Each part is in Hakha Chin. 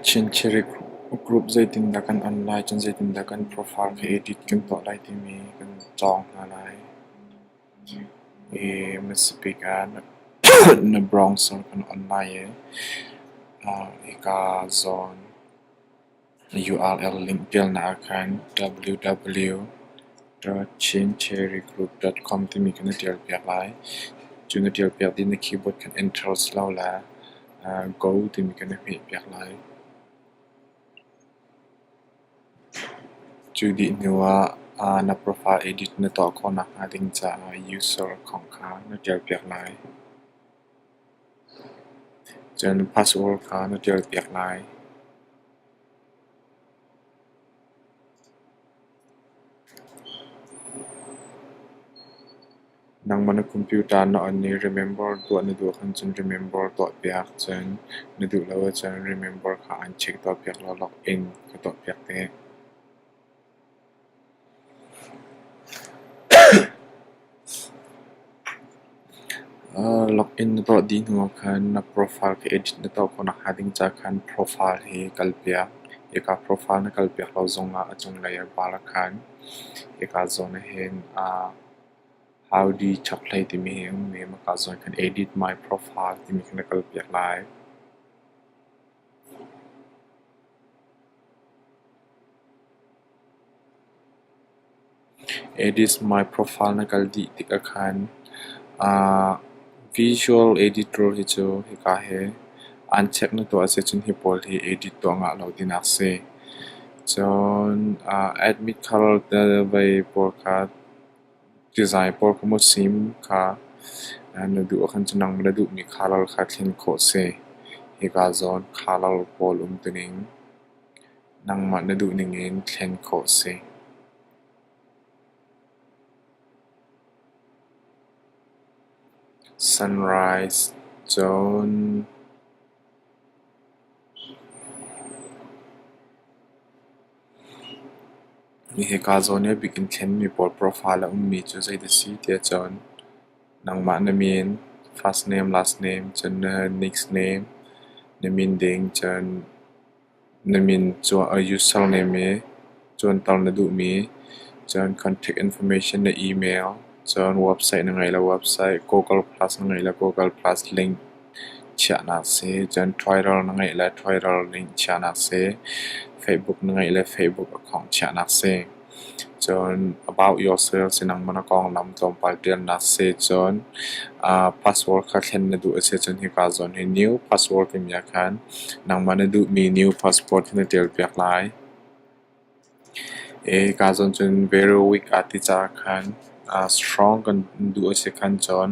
Chinchiri group zeitindah kan on lai, cun zeitindah kan profile kha edit kan tuah lai timi kan cawng hna lai. I hmasabik ah na browser kan on lai i hika zawn URL link ṭialnak ah khan www.chincherrygroup.com timi kha na ṭial piak lai. Cu na ṭial piak dih na keyboard khan enter si lo le go timi kha na hmeh piak lai. Cu dih hnu ah na profile edit na tuah khawh nakhnga ding caah user account kha na ṭial piak lai. Cun password kha na ṭial piak lai. Nangmah na computer na on i remember tuah na duh ahcun cun remember tuah piak. Cun na duh lo ahcun remember kha uncheck tuah piak law login kha tuah piak te. Login na tuah dih hnu ah khan na profile kha edit na tuah khawh nakhnga ding caah khan profile hi kal piak. Hika profile na kal piak lo zongah a cunglei ah bar ah khan hika zawn ah hin Howdy chokhlei timi hi a um i mahka zawn khan edit my profile timi kha na kal piak lai. Edit my profile na kal dih tikah khan visual editor hi cu hika hi uncheck na tuah a si cun hi pawl hi edit tuah ngah lo tinak si. Cun admit color vei pawl kha design pawl kha maw sim kha na duh ahkhan cun nangmah na duhmi color kha thlen khawh a si. Hika zawn color pawl um tining nangmah na duh ningin thlen khawh a si. Sunrise cun hika zawn i a bik in thlenmi pawl profile a ummi cu zeidah a si tiah cun nangmah na min, first name, last name, cun na nickname, na min ding, cun na min username i cuanter na duhmi, cun contact information na email, cun website na ngeih le website, Google Plus na ngeih le Google Plus link chiahnak si, cun Twitter na ngeih le Twitter link chiahnak si, Facebook na ngeih le Facebook account chiahnak si. Cun about yourself si nangmah na konglam tlawmpal ṭialnak si, cun password kha thlen na duh a si cun hika zawn hi new password timi ah khan nangmah na duhmi new password hi na ṭial piak lai. Hika zawn cun very weak aa ti caah khan strong kan duh a si khan cun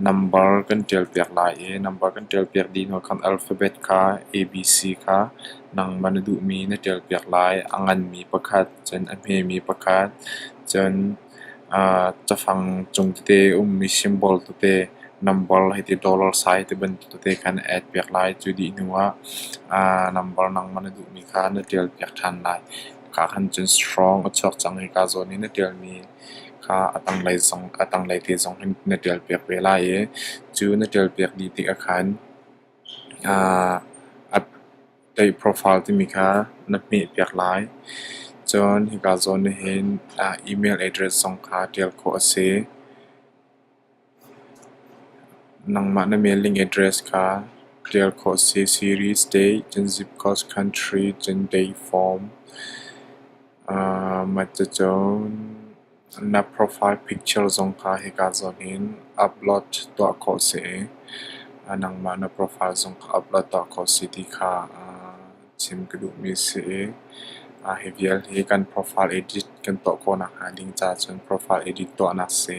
number kan ṭial piak lai i number kan ṭial piak dih hnu khan alphabet kha ABC kha nangmah na duhmi na ṭial piak lai. A nganmi pakhat, cun a hmemi pakhat, cun cafang cung tete a ummi symbol tete number hei ti dollar sign ti bantuk tete kha na add piak lai. Cu dih hnu ah number nangmah na duhmi kha na ṭial piak ṭhan lai. Kha khan cun strong a chuak cang. Hika zawn i na ṭialmi kha a tanglei zong a tanglei te zong hin na ṭial piak ve lai i cu na ṭial piak dih tikah khan update profile timi kha na hmeh piak lai. Cun hika zawn ah hin email address zong kha ṭial khawh a si. Nangmah na mailing address kha ṭial khawh a si. City, state, cun zip code, country, cun date form. Mah cucun na profile picture zong kha hika zawn hin upload tuah khawh a si i nangmah na profile zong kha upload tuah khawh a si ti kha chim ka duhmi a si i hi vial hi kan profile edit kan tuah khawh nakhnga ding caah cun profile edit tuahnak a si.